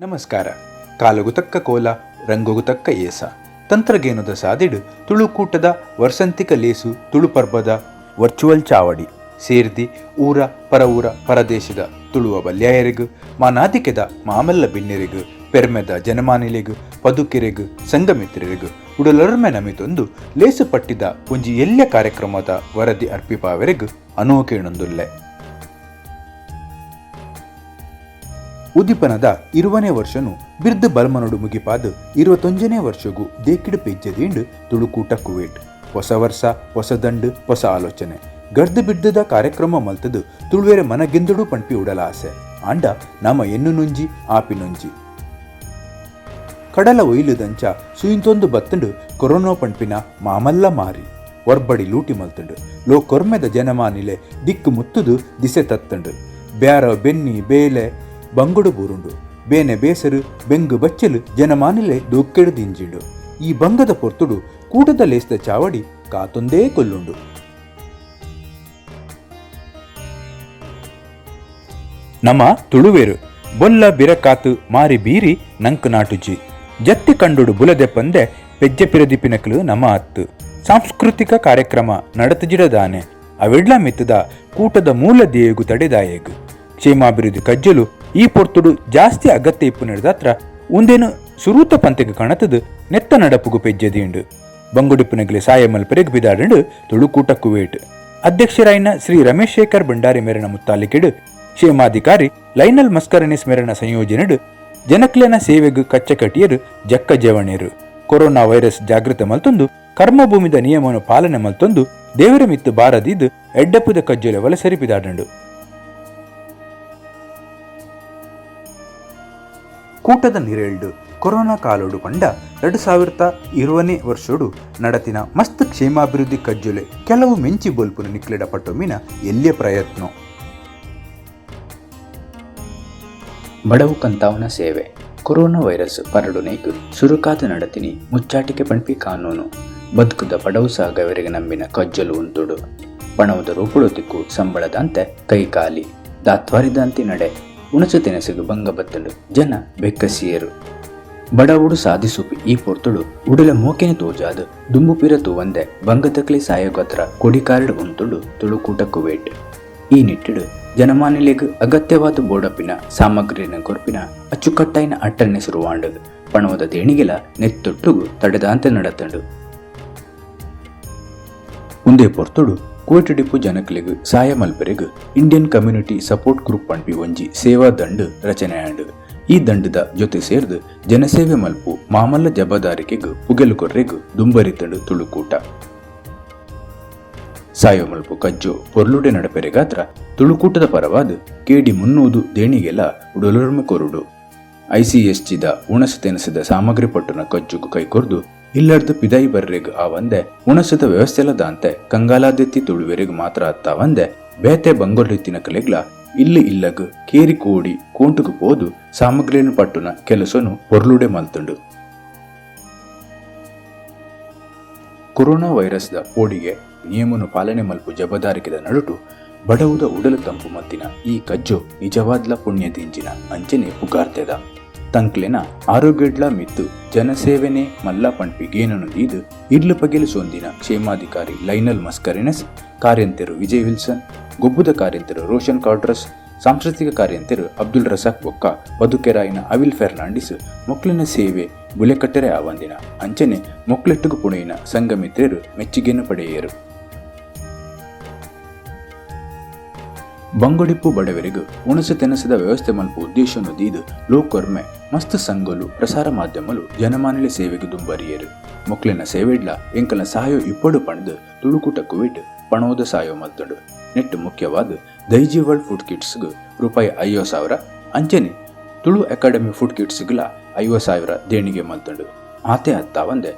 ನಮಸ್ಕಾರ. ಕಾಲಗು ತಕ್ಕ ಕೋಲ, ರಂಗೊಗು ತಕ್ಕ ಏಸ. ತಂತ್ರಗೇನದ ಸಾದಿಡು ತುಳುಕೂಟದ ವರ್ಸಂತಿಕ ಲೇಸು ತುಳು ಪರ್ಬದ ವರ್ಚುವಲ್ ಚಾವಡಿ ಸೇರ್ದಿ ಊರ ಪರವೂರ ಪರದೇಶದ ತುಳುವ ಬಲ್ಯಾಯರಿಗು, ಮಾನಾದಿಕೆದ ಮಾಮಲ್ಲ ಬಿನ್ನೆರಿಗು, ಪೆರ್ಮೆದ ಜನಮಾನಿಲೆಗು, ಪದುಕೆರೆಗು, ಸಂಗಮಿತ್ರರಿಗು ಉಡಲೊರ್ಮೆ ನಮಿತೊಂದು ಲೇಸು ಪಟ್ಟಿದ ಒಂಜಿ ಎಲ್ಯ ಕಾರ್ಯಕ್ರಮದ ವರದಿ ಅರ್ಪಿಪಾವೆರೆಗ್ ಅನೋಕೇಣೊಂದುಲ್ಲೆ. ಉದಿಪನದ 20ನೇ ವರ್ಷನು ಬಿರ್ದ್ ಬಲ್ಮನೊಡು ಮುಗಿಪಾದ್ 21ನೇ ವರ್ಷಗು ದೇಕಿಡು ಪೆಜ್ಜೆದೀಂಡ್ ತುಳುಕೂಟ ಕುವೇಟ್. ಹೊಸ ವರ್ಷ, ಹೊಸ ದಂಡು, ಹೊಸ ಆಲೋಚನೆ. ಗರ್ದು ಬಿಡ್ದದ ಕಾರ್ಯಕ್ರಮ ಮಲ್ತದು ತುಳುವೆರೆ ಮನಗೆಂದುಡು ಪಣ್ಪಿ ಉಡಲ ಆಸೆ. ಆಂಡ ನಮ ಎನ್ನುನುಂಜಿ ಆಪಿನೊಂಜಿ. ಕಡಲ ಒಯ್ಲುದಂಚ ಸುಯಿಂತೊಂದು ಬತ್ತುಂಡು ಕೊರೋನಾ ಪಣ್ಪಿನ ಮಾಮಲ್ಲ ಮಾರಿ. ಒರ್ಬಡಿ ಲೂಟಿ ಮಲ್ತುಂಡು. ಲೋಕೊರ್ಮೆದ ಜನಮಾನಿಲೆ ದಿಕ್ಕು ಮುತ್ತುದು ದಿಸೆ ತತ್ತುಂಡು. ಬ್ಯಾರ ಬೆನ್ನಿ ಬೇಲೆ ಬಂಗುಡು ಬೂರುಂಡು. ಬೇನೆ ಬೇಸರು ಬೆಂಗು ಬಚ್ಚಲು ಜನಮಾನಿಲೆ ದೂಕ್ಕೆಡು ದಿಂಜಿಂಡು. ಈ ಬಂಗದ ಪೊರ್ತುಡು ಕೂಟದ ಲೇಸ್ದ ಚಾವಡಿ ಕಾತೊಂದೇ ಕೊಲ್ಲುಂಡು. ನಮ ತುಳುವೆರು ಬೊಲ್ಲ ಬಿರಕಾತು ಮಾರಿ ಬೀರಿ ನಂಕ್ ನಾಟುಜಿ. ಜತ್ತಿ ಕಂಡುಡು ಬುಲದೆ ಪಂದೆ ಪೆಜ್ಜೆ ಪಿರದಿಪಿನಕ್ಲು ನಮ ಅತ್ತು. ಸಾಂಸ್ಕೃತಿಕ ಕಾರ್ಯಕ್ರಮ ನಡತಜಿಡದಾನೆ ಅವೆಡ್ಲ ಮಿತ್ತದ ಕೂಟದ ಮೂಲ ದೇಯಗು ತಡೆದಾಯೇಗು. ಕ್ಷೇಮಾಭಿವೃದ್ಧಿ ಕಜ್ಜಲು ಈ ಪೊರ್ತುಡು ಜಾಸ್ತಿ ಅಗತ್ಯ ಇಪ್ಪು ನಡೆದಾತ್ರ ಉಂದೇನು ಸುರೂತ ಪಂತೆಗೆ ಕಣತದು ನೆತ್ತ ನಡಪುಗು ಪೆಜ್ಜೆದೀಂಡು. ಬಂಗುಡಿಪ್ಪುನಗಲೆ ಸಾಯ ಮಲ್ಪರೆಗ್ ಬಿದಾಡುಂಡು ತುಳುಕೂಟ ಕುವೇಟ್. ಅಧ್ಯಕ್ಷರಾಯಿನ ಶ್ರೀ ರಮೇಶ್ ಶೇಖರ್ ಭಂಡಾರಿ ಮೇರನ ಮುತ್ತಾಲಿಕೆಡು, ಕ್ಷೇಮಾಧಿಕಾರಿ ಲೈನಲ್ ಮಸ್ಕರನಿಸ್ ಮೇರನ ಸಂಯೋಜನೆಡು ಜನಕ್ಲೆನ ಸೇವೆಗು ಕಚ್ಚಕಟಿಯರು ಜಕ್ಕ ಜವಣೇರು. ಕೊರೋನಾ ವೈರಸ್ ಜಾಗೃತೆ ಮಲ್ತೊಂದು, ಕರ್ಮಭೂಮಿದ ನಿಯಮವನ್ನು ಪಾಲನೆ ಮಲ್ತೊಂದು, ದೇವರ ಮಿತ್ತು ಬಾರದಿದ್ದು ಎಡ್ಡಪ್ಪುದ ಕಜ್ಜೊಲೆ ವಲಸರಿಪಿದಾಡುಂಡು. ಕೂಟದ ನಿರೇಳ್ಡು ಕೊರೋನಾ ಕಾಲೋಡು ಪಂಡ 2020ನೇ ವರ್ಷೋಡು ನಡತಿನ ಮಸ್ತ್ ಕ್ಷೇಮಾಭಿವೃದ್ಧಿ ಕಜ್ಜೊಲೆ ಕೆಲವು ಮೆಂಚಿ ಬೊಲ್ಪುನು ನಿಕ್ಲೆಡ ಪಟ್ಟೊಮ್ಮಿನ ಎಲ್ಯ ಪ್ರಯತ್ನ. ಬಡವು ಕಂತಾವನ ಸೇವೆ. ಕೊರೋನಾ ವೈರಸ್ ಪರಡುನೈಕ್ ಸುರುಕಾದ ನಡತಿನಿ ಮುಚ್ಚಾಟಿಕೆ ಪಣ್ಪಿ ಕಾನೂನು. ಬದುಕುದ ಬಡವು ಸಾಗವರಿಗೆ ನಂಬಿನ ಕಜ್ಜಲು ಉಂತುಡು. ಪಣವುದ ರೂಪುಡು ತಿಕ್ಕು ಸಂಬಳದಂತೆ ಕೈಕಾಲಿ ದಾತ್ವಾರಿದಾಂತಿ ನಡೆ. ಉಣಸು ತಿನಸುಗು ಬಂಗ ಬತ್ತುಂಡು, ಜನ ಬೆಕ್ಕಸಿಯರು. ಬಡವುಡು ಸಾಧಿಸುಪಿ ಈ ಪೊರ್ತುಡು ಉಡಲ ಮೋಕೆನೆ ತೋಜಾದ್ ದುಂಬು ಪಿರ ತೂವಂದೆ ಬಂಗತಕ್ಲಿ ಸಾಯೋಗತ್ರ ಕೊಡಿಕಾರಡ್ ಉಂತುಂಡು ತುಳುಕೂಟ ಕುವೇಟ್. ಈ ನಿಟ್ಟಿಡು ಜನಮಾನಿಲೆಗ್ ಅಗತ್ಯವಾದ ಬೋಡಪಿನ ಸಾಮಗ್ರಿನ ಕೊರ್ಪಿನ ಅಚ್ಚುಕಟ್ಟಾಯಿನ ಅಟ್ಟಣೆ ಸುರುವಾಂಡು. ಪಣವದ ದೇಣಿಗೆಲ ನೆತ್ತೊಟ್ಟುಗು ತಡೆದಾಂತೆ ನಡತಂಡು. ಉಂದೇ ಪೊರ್ತುಡು ಕುವೆಟ್ ಡಿಪ್ಪು ಜನಕ್ಲೆಗ್ ಸಾಯ ಮಲ್ಪೆರೆಗ್ ಇಂಡಿಯನ್ ಕಮ್ಯುನಿಟಿ ಸಪೋರ್ಟ್ ಗ್ರೂಪ್ ಪನ್ಪಿ ಒಂಜಿ ಸೇವಾ ದಂಡು ರಚನೆ ಆಂಡ್. ಈ ದಂಡದ ಜೊತೆ ಸೇರ್ದು ಜನಸೇವೆ ಮಲ್ಪು ಮಾಮಲ್ಲ ಜಬದಾರಿಕೆಗ್ ಪುಗೆಲು ಕೊರ್ರೆಗ್ ದುಂಬರಿತಂಡು ತುಳುಕೂಟ. ಸಾಯೋ ಮಲ್ಪು ಕಜ್ಜೋ ಪೊರ್ಲುಡೆ ನಡಪೆರೆಗಾತ್ರ ತುಳುಕೂಟದ ಪರವಾದ ಕೇಡಿ ಮುನ್ನೂದು ದೇಣಿಗೆಲ ಉಡಲೊರ್ಮೆ ಕೊರುಡು. ಐಸಿಎಸ್ಟಿದ ಉಣಸು ತೆನಸದ ಸಾಮಗ್ರಿ ಪಟ್ಟುನ ಕಜ್ಜುಗು ಕೈಕೊರ್ದು ಇಲ್ಲರ್ದು ಪಿದಾಯಿ ಬರ್ರೆಗ್ ಆವಂದೆ ಉಣಸದ ವ್ಯವಸ್ಥೆಲ ದಾಂತೆ ಕಂಗಾಲಾದೆತ್ತಿ ತುಳುವೆರೆಗ್ ಮಾತ್ರ ಅತ್ತಾವಂದೆ ಬೇತೆ ಬಂಗೊರ್ಲಿತ್ತಿನ ಕಲೆಗ್ಲ ಇಲ್ಲಿ ಇಲ್ಲಗ್ ಕೇರಿ ಕೋಡಿ ಕೋಂಟುಗು ಪೋದು ಸಾಮಗ್ರಿಯನ್ನು ಪಟ್ಟುನ ಕೆಲಸನು ಪೊರ್ಲುಡೆ ಮಲ್ತುಂಡು. ಕೊರೋನಾ ವೈರಸ್ದ ಪೋಡಿಗೆ ನಿಯಮನು ಪಾಲನೆ ಮಲ್ಪು ಜಬದಾರಿಕೆದ ನಡುಟು ಬಡವುದ ಉಡಲು ತಂಪು ಮತ್ತಿನ ಈ ಕಜ್ಜೋ ನಿಜವಾದ್ಲ ಪುಣ್ಯ ದಿಂಜಿನ ಅಂಚನೆ ಪುಗಾರ್ತೆದ. ತಂಕ್ಲೆನ ಆರೋಗ್ಯಡ್ಲ ಮಿತ್ತು ಜನಸೇವೆನೆ ಮಲ್ಲ ಪಣ್ಪಿ ಗೇನನು ದೀದ್ ಇರ್ಲು ಪಗೆಲು ಸೊಂದಿನ ಕ್ಷೇಮಾಧಿಕಾರಿ ಲೈನಲ್ ಮಸ್ಕರಿನಸ್, ಕಾರ್ಯಂತೆರು ವಿಜಯ್ ವಿಲ್ಸನ್, ಗೊಬ್ಬುದ ಕಾರ್ಯಂತೆರು ರೋಷನ್ ಕಾಡ್ರಸ್, ಸಾಂಸ್ಕೃತಿಕ ಕಾರ್ಯಂತೆರು ಅಬ್ದುಲ್ ರಸಾಕ್ ಬೊಕ್ಕ ಪದುಕೆರಾಯಿನ ಅವಿಲ್ ಫೆರ್ನಾಂಡಿಸ್ ಮೊಕ್ಲಿನ ಸೇವೆ ಬುಲೆಕಟ್ಟರೆ ಆವಂದಿನ. ಅಂಚನೆ ಮೊಕ್ಲೆಟ್ಟುಗು ಪುಣೆಯಿನ ಸಂಗಮಿತ್ರೆರು ಮೆಚ್ಚುಗೆಯನ್ನು ಪಡೆಯರು. ಬಂಗೊಡಿಪ್ಪು ಬಡವರಿಗೂ ಉಣಸು ತೆನಸದ ವ್ಯವಸ್ಥೆ ಮಲ್ಪು ಉದ್ದೇಶವನ್ನು ದೀದು ಲೋಕೊರ್ಮೆ ಮಸ್ತ್ ಸಂಘಲು ಪ್ರಸಾರ ಮಾಧ್ಯಮಲು ಜನಮಾನಿಲೆ ಸೇವೆಗೆ ದುಂಬರಿಯರು. ಮೊಕ್ಲೆನ ಸೇವೆಡ್ಲ ಎಂಕಲ್ನ ಸಹಾಯ ಇಪ್ಪಡು ಪಂಡ್ದು ತುಳುಕೂಟ ಕುವಿಟ್ ಪಣೋದ ಸಾಯೋ ಮಲ್ತುಂಡು. ನೆಟ್ಟು ಮುಖ್ಯವಾದ ದೈಜಿ ವರ್ಲ್ಡ್ ಫುಡ್ ಕಿಟ್ಸ್ಗ್ ರೂಪಾಯಿ 50,000, ಅಂಚನೆ ತುಳು ಅಕಾಡೆಮಿ ಫುಡ್ ಕಿಟ್ಸ್ಗ್ಲ 50,000 ದೇಣಿಗೆ ಮಲ್ತುಂಡು. ಆತೆ ಅತ್ತಾವಂದೆ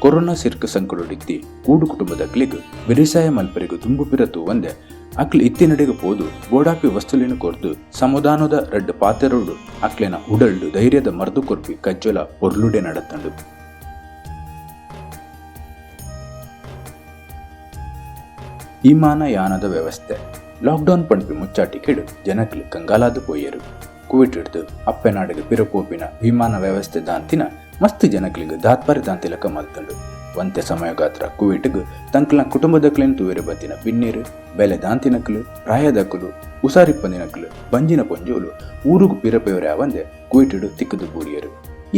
ಕೊರೋನಾ ಸಿರ್ಕ ಸಂಕಡೊಡಿತ್ತಿ ಕೂಡು ಕುಟುಂಬದ ಕ್ಲಿಗ್ ಬೆರಿಸಾಯ ಮಲ್ಪರಿಗು ದುಂಬು ಪಿರ ತೂವಂದೆ ಅಕ್ಲು ಇತ್ತಿನಡೆಗೆ ಪೋದು ಬೋಡಾಪಿ ವಸ್ತುಲಿನ ಕೊರ್ದು ಸಮುದಾನದ ರಡ್ಡು ಪಾತೆರೋಡು ಅಕ್ಲೆನ ಉಡಲ್ಡು ಧೈರ್ಯದ ಮರ್ದು ಕೊರ್ಪಿ ಕಜ್ಜೊಲ ಪೊರ್ಲುಡೆ ನಡತಂಡು. ವಿಮಾನಯಾನದ ವ್ಯವಸ್ಥೆ ಲಾಕ್ಡೌನ್ ಪಂಪಿ ಮುಚ್ಚಾಟಿಕೆಡು ಜನಕ್ಲು ಕಂಗಾಲಾದ ಪೋಯರು. ಕುವೆಟಿಡ್ದು ಅಪ್ಪೆನಾಡಿಗೆ ಪಿರಪೋಪಿನ ವಿಮಾನ ವ್ಯವಸ್ಥೆ ದಾಂತಿನ ಮಸ್ತ್ ಜನಕ್ಲಿಗ್ ದಾತ್ಪಾರಿ ದಾಂತಿಲಕ ಮಲ್ತುಂಡು. ಒಂತೆ ಸಮಯಗಾತ್ರ ಕುವೆಟ್ಗ್ ತಂಕ್ಲ ಕುಟುಂಬದಕ್ಲೆನ್ ತೂವೆರೆ ಬತ್ತಿನ ಬಿನ್ನೆರ್, ಬೆಲೆ ದಾಂತಿನಕ್ಲು, ಪ್ರಾಯದಕುಲು, ಉಸಾರಿಪ್ಪಂದಿನಕ್ಲು, ಬಂಜಿನ ಪೊಂಜೋಲು ಊರುಗು ಪಿರಪೇವರೆ ಆವಂದೆ ಕುವೆಟಿಡ್ ತಿಕ್ಕುದು ಬೂರಿಯರು.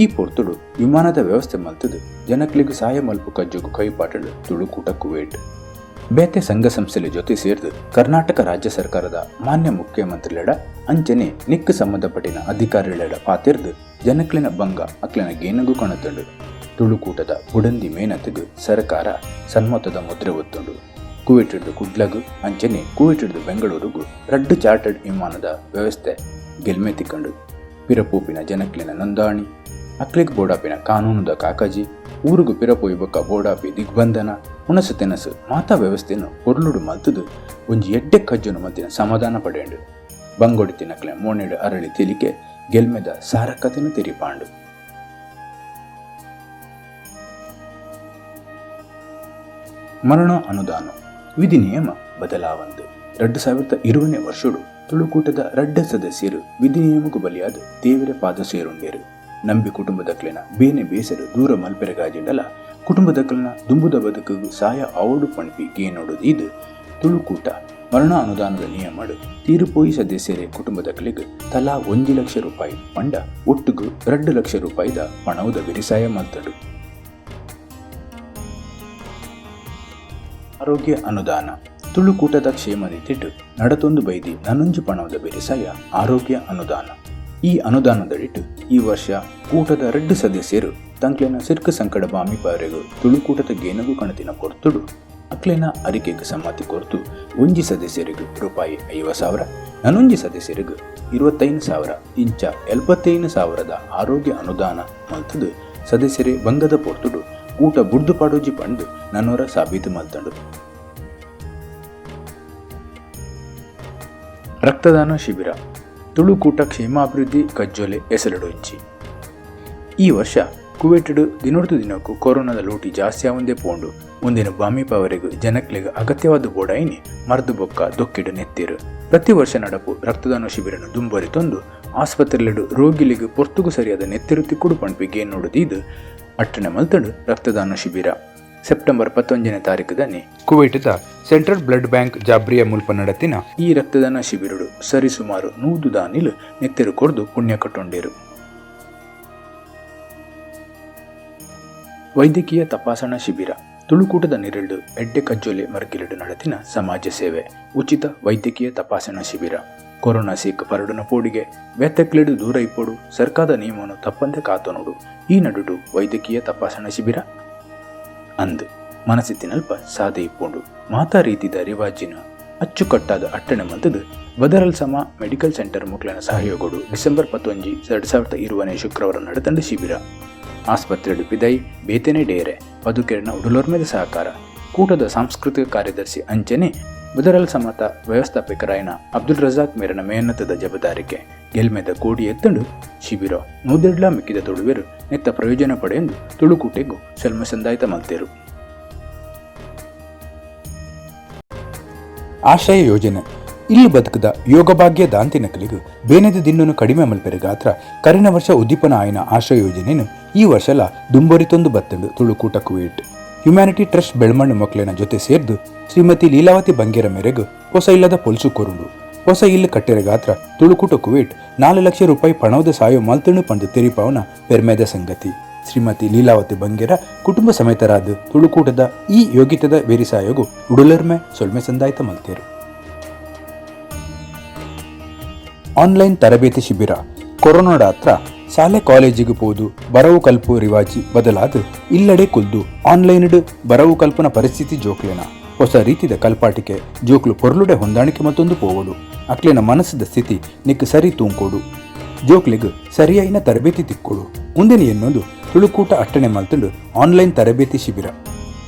ಈ ಪೊರ್ತುಡು ವಿಮಾನದ ವ್ಯವಸ್ಥೆ ಮಲ್ತುದು ಜನಕ್ಲೆಗ್ ಸಾಯ ಮಲ್ಪು ಕಜ್ಜೊಗು ಕೈಪಾಟಲು ತುಳುಕೂಟ ಕುವೇಟ್. ಬೇತೆ ಸಂಘ ಸಂಸ್ಥೆಲೆ ಜೊತೆ ಸೇರ್ದು ಕರ್ನಾಟಕ ರಾಜ್ಯ ಸರ್ಕಾರದ ಮಾನ್ಯ ಮುಖ್ಯಮಂತ್ರಿಲೆಡ ಅಂಚನೆ ನಿಕ್ಕು ಸಂಬಂಧಪಟ್ಟಿನ ಅಧಿಕಾರಿಲೆಡ ಪಾತೆರ್ದು ಜನಕ್ಲೆನ ಬಂಗ ಅಕ್ಲೆನ ಗೇನಗು ಕಣತುಂಡು. ತುಳುಕೂಟದ ಬುಡಂದಿ ಮೇನತಿಗ್ ಸರ್ಕಾರ ಸನ್ಮತದ ಮುದ್ರೆ ಒತ್ತುಂಡು. ಕುವೇಟಿಡ್ದು ಕುಡ್ಲಗು ಅಂಚನೆ ಕುವೇಟಿಡ್ದು ಬೆಂಗಳೂರುಗು ರಡ್ಡು ಚಾರ್ಟರ್ಡ್ ವಿಮಾನದ ವ್ಯವಸ್ಥೆ ಗೆಲ್ಮೆ ತಿಕ್ಕಂಡು. ಪಿರಪೋಪಿನ ಜನಕ್ಲೆನ ನೋಂದಾಣಿ, ಅಕ್ಲೆಗ್ ಬೋಡಾಪಿನ ಕಾನೂನುದ ಕಾಕಜಿ, ಊರುಗು ಪಿರಪೋಯಿ ಬೊಕ್ಕ ಬೋಡಾಪಿ ದಿಗ್ಬಂಧನ, ಉಣಸು ತೆನಸು ಮಾತಾ ವ್ಯವಸ್ಥೆಯನ್ನು ಪೊರ್ಲುಡು ಮಲ್ತುದು ಒಂಜಿ ಎಡ್ಡೆ ಕಜ್ಜೊನು ಮಲ್ತಿನ ಸಮಾಧಾನ ಪಡೆಂಡು. ಬಂಗೊಡಿ ತಿನಕ್ಲೆ ಮೋನೆಡು ಅರಳಿ ತೆಲಿಕೆ ಗೆಲ್ಮೆದ ಸಾರಕತೆನು ತೆರಿಪಾಂಡು. ಮರಣ ಅನುದಾನ ವಿಧಿ ನಿಯಮ ಬದಲಾವಂದು. 2020ನೇ ವರ್ಷಡು ತುಳುಕೂಟದ ರಡ್ಡ ಸದಸ್ಯರು ವಿಧಿ ನಿಯಮಕ್ಕೂ ಬಲಿಯಾದ ದೇವರ ಪಾದ ಸೇರುಂಡೇರು. ನಂಬಿ ಕುಟುಂಬದಕ್ಲೆನ ಬೇನೆ ಬೇಸರು ದೂರ ಮಲ್ಪೆರಗಾಜಿಂಡಲ ಕುಟುಂಬದಕ್ಲೆನ ದುಂಬುದ ಬದುಕು ಸಾಯ ಆವಡು ಪಣಪಿ ಗೇನೋಡು ಇದು ತುಳುಕೂಟ ಮರಣ ಅನುದಾನದ ನಿಯಮಡು ತೀರುಪೋಯಿ ಸದಸ್ಯರೇ ಕುಟುಂಬದಕ್ಲೆಗ್ ತಲಾ 1 ಲಕ್ಷ ರೂಪಾಯಿ ಪಂಡ ಒಟ್ಟುಗು 2 ಲಕ್ಷ ರೂಪಾಯಿದ ಪಣವುದ ಬೆರಿಸಾಯ ಮಲ್ತಡು. ಆರೋಗ್ಯ ಅನುದಾನ ತುಳುಕೂಟದ ಕ್ಷೇಮದಿತ್ತಿಟ್ಟು ನಡತೊಂದು ಬೈದಿ ನನೊಂಜು ಪಣವುದ ಬೆರಿಸಾಯ ಆರೋಗ್ಯ ಅನುದಾನ. ಈ ಅನುದಾನದಡಿಟ್ಟು ಈ ವರ್ಷ ಕೂಟದ 2 ಸದಸ್ಯರು ತಂಕ್ಲೆನ ಸಿರ್ಕು ಸಂಕಟ ಬಾಮಿಪಾರೆಗು ತುಳುಕೂಟದ ಗೇನಗು ಕಣತಿನ ಪೊರ್ತುಡು ಅಕ್ಲೆನ ಅರಿಕೆಗೆ ಸಮ್ಮತಿ ಕೊರ್ತು ಒಂಜಿ ಸದಸ್ಯರಿಗೂ ರೂಪಾಯಿ 50,000, ನನೊಂಜಿ ಸದಸ್ಯರಿಗೂ 25,000 ಇಂಚ 75,000 ಆರೋಗ್ಯ ಅನುದಾನ ಮಲ್ತದು ಸದಸ್ಯರೇ ಬಂಗದ ಪೊರ್ತುಡು ಕೂಟ ಬುಡ್ದು ಪಾಡೋಜಿ ಪಂಡು ನನ್ನೋರ ಸಾಬೀತು ಮಲ್ತಂಡು. ರಕ್ತದಾನ ಶಿಬಿರ ತುಳುಕೂಟ ಕ್ಷೇಮಾಭಿವೃದ್ಧಿ ಕಜ್ಜೊಲೆ ಎಸಲಡೊಂಚಿ. ಈ ವರ್ಷ ಕುವೇಟೆಡ್ ದಿನೊಡ್ದು ದಿನಕ್ಕೂ ಕೊರೋನಾದ ಲೂಟಿ ಜಾಸ್ತಿ ಆವಂದೇ ಪೋಂಡು. ಒಂದಿನ ಬಾಮಿಪಾವರೆಗೂ ಜನಕ್ಲೆಗ್ ಅಗತ್ಯವಾದ ಬೋಡಾಯಿನಿ ಮರ್ದು ಬೊಕ್ಕ ದೊಕ್ಕಿಡು ನೆತ್ತಿರು. ಪ್ರತಿ ವರ್ಷ ನಡಪು ರಕ್ತದಾನ ಶಿಬಿರನು ದುಂಬರಿತೊಂದು ಆಸ್ಪತ್ರೆಲೆಡು ರೋಗಿಲಿಗೆ ಪೊರ್ತುಗು ಸರಿಯಾದ ನೆತ್ತಿರು ತಿಕ್ಕುಡು ಪಂಪಿಗೆ ನೋಡುದೀದು ಅಟ್ಟಣೆ ಮಲ್ತಡು ರಕ್ತದಾನ ಶಿಬಿರ ಸೆಪ್ಟೆಂಬರ್ 11ನೇ ತಾರೀಕುದನ್ನೇ ಕುವೈಟದ central blood bank ಜಾಬ್ರಿಯ ಮುಲ್ಪ ನಡತಿನ ಈ ರಕ್ತದಾನ ಶಿಬಿರಡು ಸರಿಸುಮಾರು 100 ದಾನಿಲು ನೆತ್ತಿರು ಕೊರ್ದು ಪುಣ್ಯ ಕಟ್ಟೊಂಡೇರು. ವೈದ್ಯಕೀಯ ತಪಾಸಣಾ ಶಿಬಿರ ತುಳುಕೂಟದ ನಿರೆಲ್ಡು ಎಡ್ಡೆ ಕಜ್ಜೊಲೆ ಮರ್ಗಿಲಿಡು ನಡತಿನ ಸಮಾಜ ಸೇವೆ ಉಚಿತ ವೈದ್ಯಕೀಯ ತಪಾಸಣಾ ಶಿಬಿರ. ಕೊರೋನಾ ಸೀಕ್ ಪರಡುನ ಪೋಡಿಗೆ ವ್ಯತ್ಯಕ್ಲಿಡು ದೂರ ಇಪ್ಪೋಡು, ಸರ್ಕಾರದ ನಿಯಮವನ್ನು ತಪ್ಪಂತೆ ಕಾತನೋಡು. ಈ ನಡುಟು ವೈದ್ಯಕೀಯ ತಪಾಸಣಾ ಶಿಬಿರ ಅಂದು ಮನಸ್ಸಿತ್ತಿನಲ್ಪ ಸಾದೆ ಇಪ್ಪೋಂಡು ಮಾತಾ ರೀತಿದ ರಿವಾಜಿನ ಅಚ್ಚುಕಟ್ಟಾದ ಅಟ್ಟಣೆ ಮಲ್ತದು ಬದರಲ್ ಸಮ ಮೆಡಿಕಲ್ ಸೆಂಟರ್ ಮುಕ್ಲನ ಸಹಯೋಗಡು ಡಿಸೆಂಬರ್ 11, 2020 ಶುಕ್ರವಾರ ನಡೆತಂಡ ಶಿಬಿರ. ಆಸ್ಪತ್ರೆಡು ಪಿದೈ ಬೇತನೆ ಡೇರೆ ಪದುಕೆರನ ಉಡಲೋರ್ಮೆದ ಸಹಕಾರ. ಕೂಟದ ಸಾಂಸ್ಕೃತಿಕ ಕಾರ್ಯದರ್ಶಿ ಅಂಚನೆ ಬದರಲ್ ಸಮತ ವ್ಯವಸ್ಥಾಪಕರಾಯನ ಅಬ್ದುಲ್ ರಜಾಕ್ ಮೇರನ ಮೇಹನತದ ಜಬದಾರಿಕೆ ಗೆಲ್ಮೆದ ಕೋಡಿ ಎತ್ತಂಡು ಶಿಬಿರ ನೂದೆಡ್ಲಾ ಮಿಕ್ಕಿದ ತುಳುವೆರು ನೆತ್ತ ಪ್ರಯೋಜನ ಪಡೆಯೆಂದು ತುಳುಕೂಟೆಗೂ ಸಲ್ಮ ಸಂದಾಯಿತ ಮಲ್ತೇರು. ಆಶ್ರಯ ಯೋಜನೆ ಇಲ್ಲಿ ಬದುಕದ ಯೋಗಭಾಗ್ಯ ದಾಂತಿನಕಲಿಗೂ ಬೇನೆದ ದಿನ್ನನು ಕಡಿಮೆ ಮಲ್ಪೆರೆ ಗಾತ್ರ ಕರಿನ ವರ್ಷ ಉದ್ದೀಪನ ಆಯ್ನ ಆಶ್ರಯ ಯೋಜನೆಯನ್ನು ಈ ವರ್ಷಲ ದುಂಬರಿತೊಂದು ಬತ್ತಂಡು ತುಳುಕೂಟ Kuwait. Humanity trust Belman ಮಕ್ಕಳಿನ ಜೊತೆ ಸೇರ್ದು ಶ್ರೀಮತಿ ಲೀಲಾವತಿ ಬಂಗೇರ ಮೇರೆಗೂ ಹೊಸ ಇಲ್ಲದ ಪೊಲ್ಸು ಕೊರುಂಡು. ಹೊಸ ಇಲ್ಲು ಕಟ್ಟೆರೆ ಗಾತ್ರ ತುಳುಕೂಟ ಕುವೇಟ್ 4 ಲಕ್ಷ ರೂಪಾಯಿ ಪಣವದ ಸಾಯೋ ಮಲ್ತಣು ಪಂದು ತೆರಿಪಾವನ ಪೆರ್ಮೆದ ಸಂಗತಿ. ಶ್ರೀಮತಿ ಲೀಲಾವತಿ ಬಂಗೇರ ಕುಟುಂಬ ಸಮೇತರಾದ ತುಳುಕೂಟದ ಈ ಯೋಗಿತದ ಬೇರಿಸಾಯೋಗು ಉಡುಲರ್ಮೆ ಸೊಲ್ಮೆ ಸಂದಾಯ್ತ ಮಲ್ತೇರು. ಆನ್ಲೈನ್ ತರಬೇತಿ ಶಿಬಿರ ಕೊರೋನಾಡ ಹತ್ರ ಶಾಲೆ ಕಾಲೇಜಿಗೆ ಪೋದು ಬರವು ಕಲ್ಪು ರಿವಾಜಿ ಬದಲಾದ ಇಲ್ಲಡೆ ಕುಲ್ದು ಆನ್ಲೈನ್ ಬರವು ಕಲ್ಪನ ಪರಿಸ್ಥಿತಿ ಜೋಕ್ಲೇನ ಹೊಸ ರೀತಿದ ಕಲ್ಪಾಟಿಕೆ ಜೋಕ್ಲು ಪೊರ್ಲುಡೆ ಹೊಂದಾಣಿಕೆ ಮತ್ತೊಂದು ಪೋವಡು. ಅಕ್ಲೇನ ಮನಸ್ಸದ ಸ್ಥಿತಿ ನಿಕ್ ಸರಿ ತೂಂಕೋಡು, ಜೋಕ್ಲಿಗ್ ಸರಿಯಾಯಿನ ತರಬೇತಿ ತಿಕ್ಕೋಡು. ಮುಂದಿನ ಎನ್ನೊಂದು ತುಳುಕೂಟ ಅಟ್ಟಣೆ ಮಲ್ತುಂಡು ಆನ್ಲೈನ್ ತರಬೇತಿ ಶಿಬಿರ.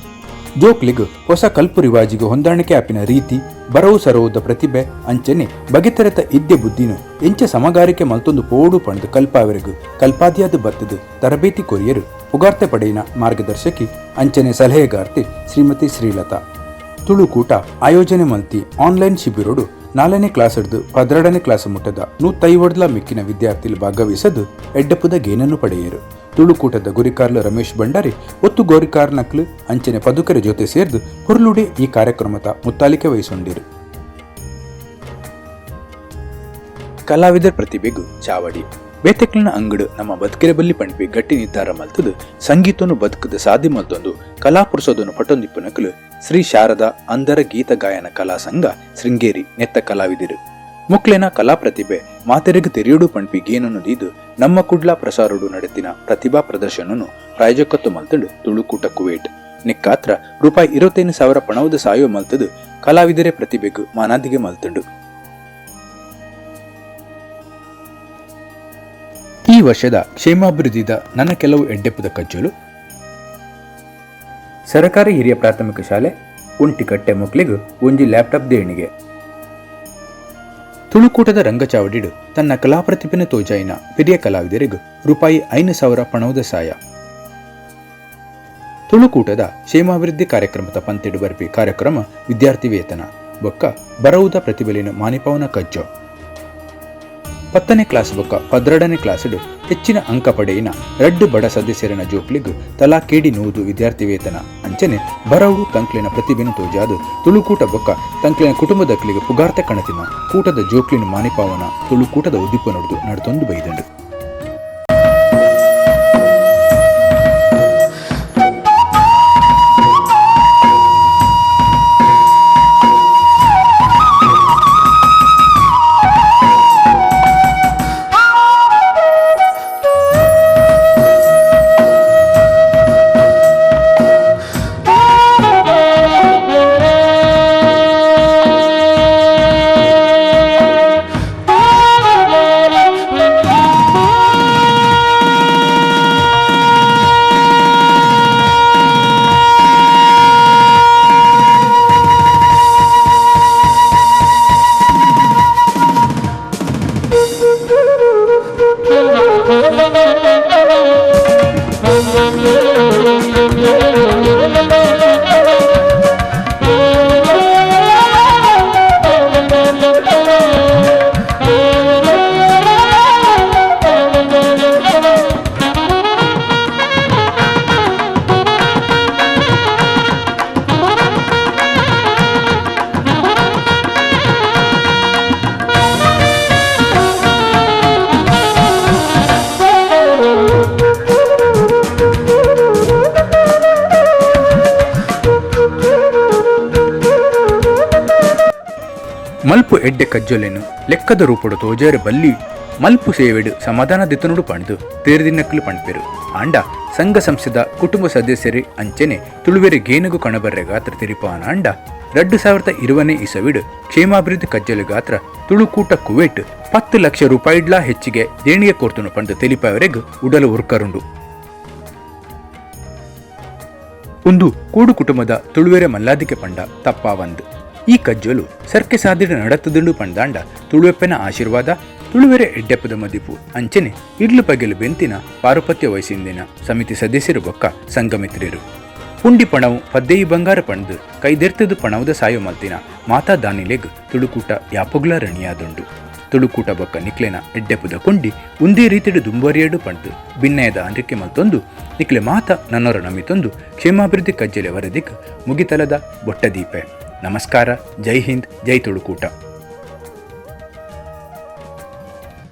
ಜೋಕ್ಲಿಗ್ ಹೊಸ ಕಲ್ಪು ರಿವಾಜಿಗೆ ಹೊಂದಾಣಿಕೆ ಆಪಿನ ರೀತಿ ಬರವು ಸರವುದ ಪ್ರತಿಭೆ ಅಂಚನೆ ಬಗೆತೆರೆತ ಇದ್ದೆ ಬುದ್ಧಿನ ಎಂಚ ಸಮಗಾರಿಕೆ ಮಲ್ತೊಂದು ಪೋಡು ಪಣದು ಕಲ್ಪಾವರೆಗು ಕಲ್ಪಾದಿಯಾದ ಬತ್ತದು ತರಬೇತಿ ಕೊರಿಯರು ಪುಗಾರ್ತೆ ಪಡೆಯಿನ ಮಾರ್ಗದರ್ಶಕಿ ಅಂಚನೆ ಸಲಹೆಗಾರ್ತಿ ಶ್ರೀಮತಿ ಶ್ರೀಲತಾ. ತುಳುಕೂಟ ಆಯೋಜನೆ ಮಲ್ತಿ ಆನ್ಲೈನ್ ಶಿಬಿರೋಡು 4ನೇ ಕ್ಲಾಸ್ ಹಿಡ್ದು 12ನೇ ಕ್ಲಾಸ್ ಮುಟ್ಟದ 150 ಮಿಕ್ಕಿನ ವಿದ್ಯಾರ್ಥಿಲು ಭಾಗವಹಿಸದು ಎಡ್ಡಪುದ ಗೇನನ್ನು ಪಡೆಯರು. ತುಳುಕೂಟದ ಗುರಿಕಾರ್ಲು ರಮೇಶ್ ಭಂಡಾರಿ ಒತ್ತು ಗೋರಿಕಾರ್ನಕ್ಲು ಅಂಚನೆ ಪದುಕರ ಜೊತೆ ಸೇರ್ದು ಪೊರ್ಲುಡೆ ಈ ಕಾರ್ಯಕ್ರಮದ ಮುತ್ತಾಲಿಕೆ ವಹಿಸೊಂಡಿರು. ಕಲಾವಿದರ ಪ್ರತಿಭೆಗೂ ಚಾವಡಿ ಬೇತೆಕ್ಲಿನ ಅಂಗಡು ನಮ್ಮ ಬದುಕಿರ ಬಲ್ಲಿ ಪಂಪಿ ಗಟ್ಟಿ ನಿರ್ಧಾರ ಮಲ್ತದು ಸಂಗೀತನು ಬದುಕದ ಸಾಧಿ ಮಲ್ತೊಂದು ಕಲಾಪುರುಷದನ್ನು ಪಟೊಂದಿಪ್ಪು ನಕಲು ಶ್ರೀ ಶಾರದಾ ಅಂಧರ ಗೀತ ಗಾಯನ ಕಲಾ ಸಂಘ ಶೃಂಗೇರಿ ನೆತ್ತ ಕಲಾವಿದರು. ಮುಕ್ಲೆನ ಕಲಾ ಪ್ರತಿಭೆ ಮಾತೆರೆಗ್ ತೆರೆಯುಡು ಪಂಪಿ ಗೇನನ್ನು ದೀದು ನಮ್ಮ ಕುಡ್ಲ ಪ್ರಸಾರುಡು ನಡೆತಿನ ಪ್ರತಿಭಾ ಪ್ರದರ್ಶನನು ಪ್ರಾಯೋಜಕತ್ವ ಮಲ್ತಂಡು ತುಳುಕೂಟ ಕುವೇಟ್ ನಿಕ್ಕಾತ್ರ ರೂಪಾಯಿ 25,000 ಪಣವದ ಸಾಯೋ ಮಲ್ತದು ಕಲಾವಿದರೇ ಪ್ರತಿಭೆಗೂ ಮಾನಾದಿಗೆ ಮಲ್ತಂಡು. ಈ ವರ್ಷದ ಕ್ಷೇಮಾಭಿವೃದ್ಧಿದ ನನ್ನ ಕೆಲವು ಎಡ್ಡೆಪ್ಪದ ಕಜ್ಜಲು ಸರಕಾರಿ ಹಿರಿಯ ಪ್ರಾಥಮಿಕ ಶಾಲೆ ಉಂಟಿಕಟ್ಟೆ ಮಕ್ಕಳಿಗೂ ಒಂಜಿ ಲ್ಯಾಪ್ಟಾಪ್ ದೇಣಿಗೆ. ತುಳುಕೂಟದ ರಂಗಚಾವಡಿಡು ತನ್ನ ಕಲಾಪ್ರತಿಭೆನ ತೋಜಾಯಿನ ಪೆರಿಯ ಕಲಾವಿದರಿಗೂ ರೂಪಾಯಿ 5,000 ಪಣವದ ಸಾಯ. ತುಳುಕೂಟದ ಕ್ಷೇಮಾಭಿವೃದ್ಧಿ ಕಾರ್ಯಕ್ರಮದ ಪಂತಿಡು ಬರ್ಪಿ ಕಾರ್ಯಕ್ರಮ ವಿದ್ಯಾರ್ಥಿ ವೇತನ ಬೊಕ್ಕ ಬರವುದ ಪ್ರತಿಭೆಲಿನ ಮಾನಿಪವನ ಕಜ್ಜೋ. 10ನೇ ಕ್ಲಾಸ್ ಬೊಕ್ಕ 12ನೇ ಕ್ಲಾಸುಡು ಹೆಚ್ಚಿನ ಅಂಕ ಪಡೆಯಿನ ರಡ್ಡು ಬಡ ಸದಸ್ಯರಿನ ಜೋಕ್ಲಿಗ್ ತಲಾ ಕೇಡಿ 100 ವಿದ್ಯಾರ್ಥಿ ವೇತನ ಅಂಚನೆ ಬರವು ತಂಕ್ಲಿನ ಪ್ರತಿಭೆನು ತೋಜಾದು ತುಳುಕೂಟ ಬೊಕ್ಕ ತಂಕ್ಲಿನ ಕುಟುಂಬದಕ್ಲಿಗೆ ಪುಗಾರ್ತೆ ಕಣತಿನ ಕೂಟದ ಜೋಕ್ಲಿನ ಮಾನಿಪಾವನ ತುಳುಕೂಟದ ಉದ್ದೀಪ ನುಡಿದು ನಡ್ತೊಂದು ಬೈದಂಡು. ಮಲ್ಪು ಎಡ್ಡೆ ಕಜ್ಜೊಲೆನು ಲೆಕ್ಕದ ರೂಪಡು ತೋಜೇರು ಬಲ್ಲಿ ಮಲ್ಪು ಸೇವೆಡು ಸಮಾಧಾನ ದಿತ್ತನುಡು ಪಣದು ತೇರ್ದಿನಕ್ಕಲು ಪಣ್ಪೆರು. ಆಂಡ ಸಂಘ ಸಂಸ್ಥೆದ ಕುಟುಂಬ ಸದಸ್ಯರು ಅಂಚನೆ ತುಳುವೆರೆ ಗೇನುಗು ಕಣಬರ್ರೆ ಗಾತ್ರ ತಿರಿಪಾನ ಅಂಡ 2020ನೇ ಇಸವಿಡು ಕ್ಷೇಮಾಭಿವೃದ್ಧಿ ಕಜ್ಜಲು ಗಾತ್ರ ತುಳುಕೂಟ ಕುವೇಟ್ 10 ಲಕ್ಷ ರೂಪಾಯಿಡ್ಲಾ ಹೆಚ್ಚಿಗೆ ದೇಣಿಗೆ ಕೋರ್ತುನು ಪಂದು ತಿಳಿಪಾವರೆಗ್ ಉಡಲು ಉರ್ಕರುಂಡು. ಒಂದು ಕೂಡು ಕುಟುಂಬದ ತುಳುವೆರೆ ಮಲ್ಲಾದಿಕೆ ಪಂಡ ತಪ್ಪಾವಂದು. ಈ ಕಜ್ಜಲು ಸರ್ಕೆ ಸಾದಿಡ ನಡತದುಂಡು ಪಂದಾಂಡ ತುಳುವೆಪ್ಪನ ಆಶೀರ್ವಾದ ತುಳುವೆರೆ ಎಡ್ಡೆಪ್ಪದ ಮದಿಪು ಅಂಚನೆ ಇಡ್ಲು ಪಗೆಲು ಬೆಂತಿನ ಪಾರುಪತ್ಯ ವಯಸ್ಸಿಂದಿನ ಸಮಿತಿ ಸದಸ್ಯರು ಬೊಕ್ಕ ಸಂಘಮಿತ್ರರು ಪುಂಡಿ ಪಣವು ಪದ್ದೇಯಿ ಬಂಗಾರ ಪಣದು ಕೈದೆರ್ತದು ಪಣವುದ ಸಾಯೋ ಮಲ್ತಿನ ಮಾತಾ ದಾನಿಲೆಗ್ ತುಳುಕೂಟ ಯಾಪೊಗ್ಲ ರಣಿಯಾದುಂಡು. ತುಳುಕೂಟ ಬೊಕ್ಕ ನಿಕ್ಲೆನ ಎಡ್ಡೆಪ್ಪದ ಕೊಂಡಿ ಒಂದೇ ರೀತಿಡು ದುಂಬರಿಯಡು ಪಂಡ್ದು ಬಿನ್ನಯದ ಅಂರಿಕೆ ಮಲ್ತೊಂದು ನಿಕ್ಲೆ ಮಾತ ನನ್ನೊರ ನಮಿತೊಂದು ಕ್ಷೇಮಾಭಿವೃದ್ಧಿ ಕಜ್ಜಲೆ ವರದಿಕ್ ಮುಗಿತಲದ ಬೊಟ್ಟದೀಪೆ. ನಮಸ್ಕಾರ, ಜೈ ಹಿಂದ್, ಜೈ ತುಳುಕೂಟ.